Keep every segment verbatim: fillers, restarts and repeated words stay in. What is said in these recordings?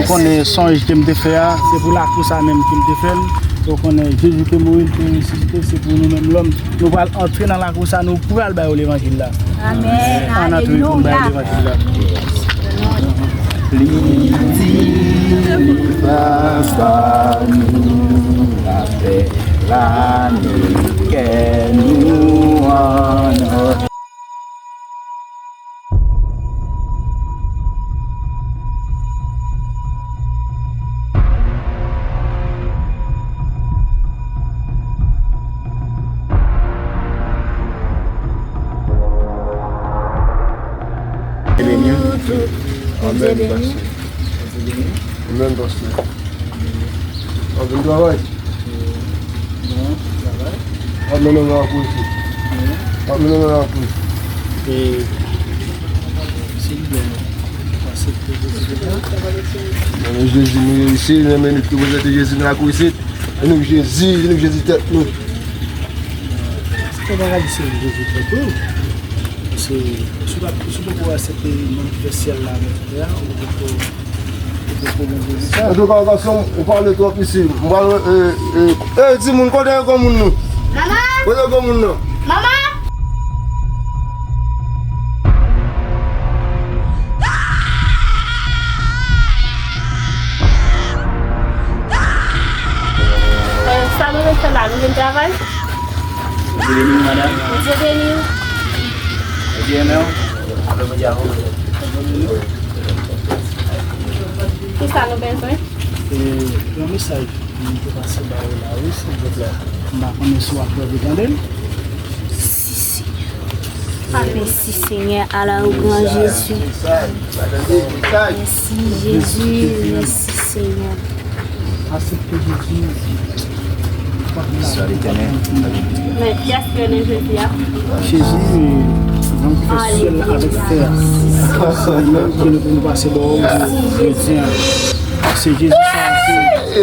Konnen sonj ke m te fè a, se pou lakou sa menm ke m te fè l. Ou konnen Jezi te mouri, l te resisite, se pou nou menm lòm. Nou pral antre nan lakou sa, nou pral ba yo levanjil la. Amèn. Ann antre pou n ba yo levanjil la. Li di, Papa nou, lapè la nan kè nou an. Bondye beni w. Amèn, pastè. Amèn, pastè. W ap vin travay? Non, travay. W ap mennen mwen lakay isit. W ap mennen mwen lakay isit. E, silvouplè, ou aksepte Jezi deja? Mennen Jezi, nou isi, nan minit ki prezante Jezi nan lakay isit. Vin ak Jezi, vin ak Jezi tèt nou. Se pa bagay di se Jezi tèt nou. Paske si w pa, si w poko aksepte manifè syèl la avèk tè a, ou poko, ou poko Bondye konsa. Antouka, gason, ou pale twòp isi. M pral, e, e, e, timoun, kote granmoun nou? Manman! Kote granmoun nan? Manman! E, sa nou vin fè la? Nou vin travay? Bondye beni w, madanm. Bondye beni w. Bondye renmen w. Apre Bondye avè w. Kisa nou bezwen? E, yon mesaj m te pase ba ou la, wi, silvouplè. M pa konnen si w ap leve tande l. Si, si. Ah, mèsi, Senyè, à la louange Jésus. Mèsi, Jezi, mèsi, Senyè. Aksepte Jezi. Bonswa, Letènèl. Men, kiyès ki rele Jezi a? Jezi, nonm ki fè syèl la avèk tè a. Se li menm ki nou, nou pase ba ou jodi a. Se Jezi sa, se,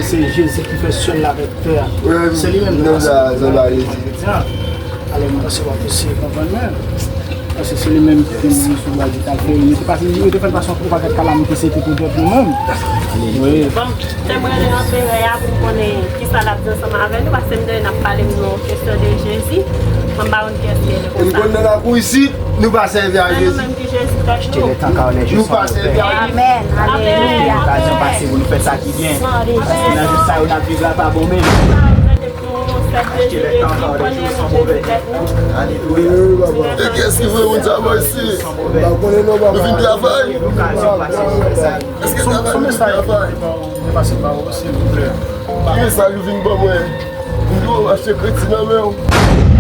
se Jezi ki fè syèl la avèk tè a. Se li menm nou pase ba ou jodi a. Alò, mwen panse w ap eseye konprann mwen. Paske se li menm ki te mouri sou bwa di Kalvari. Yo te pase, yo te fè l pase yon pakèt kalamite, se te poutèt nou menm. Wi. Bon, se mwen rele anperè a pou m konnen kisa l ap di ansanm avè nou, paske m tande n ap pale m nan kesyon de Jezi. Mwen pa konn kiyès ki rele konsa. M konn nan lakou isit, nou pa sèvi a Jezi. Se nou menm ki Jezi tèt nou. Nou pa sèvi a Jezi. Amèn. Alelouya. Okazyon pase pou nou fè sa ki byen. Paske nan jou sa yo n ap viv la pa bon menm. Achte lè tan ankò de jou san move. Alelouya. E kiyès ki voye moun sa bò isi? Nou vin travay. Èske travay nou vin travay? Ki mesaj ou vin ban mwen? M di w achte kredi nan men w.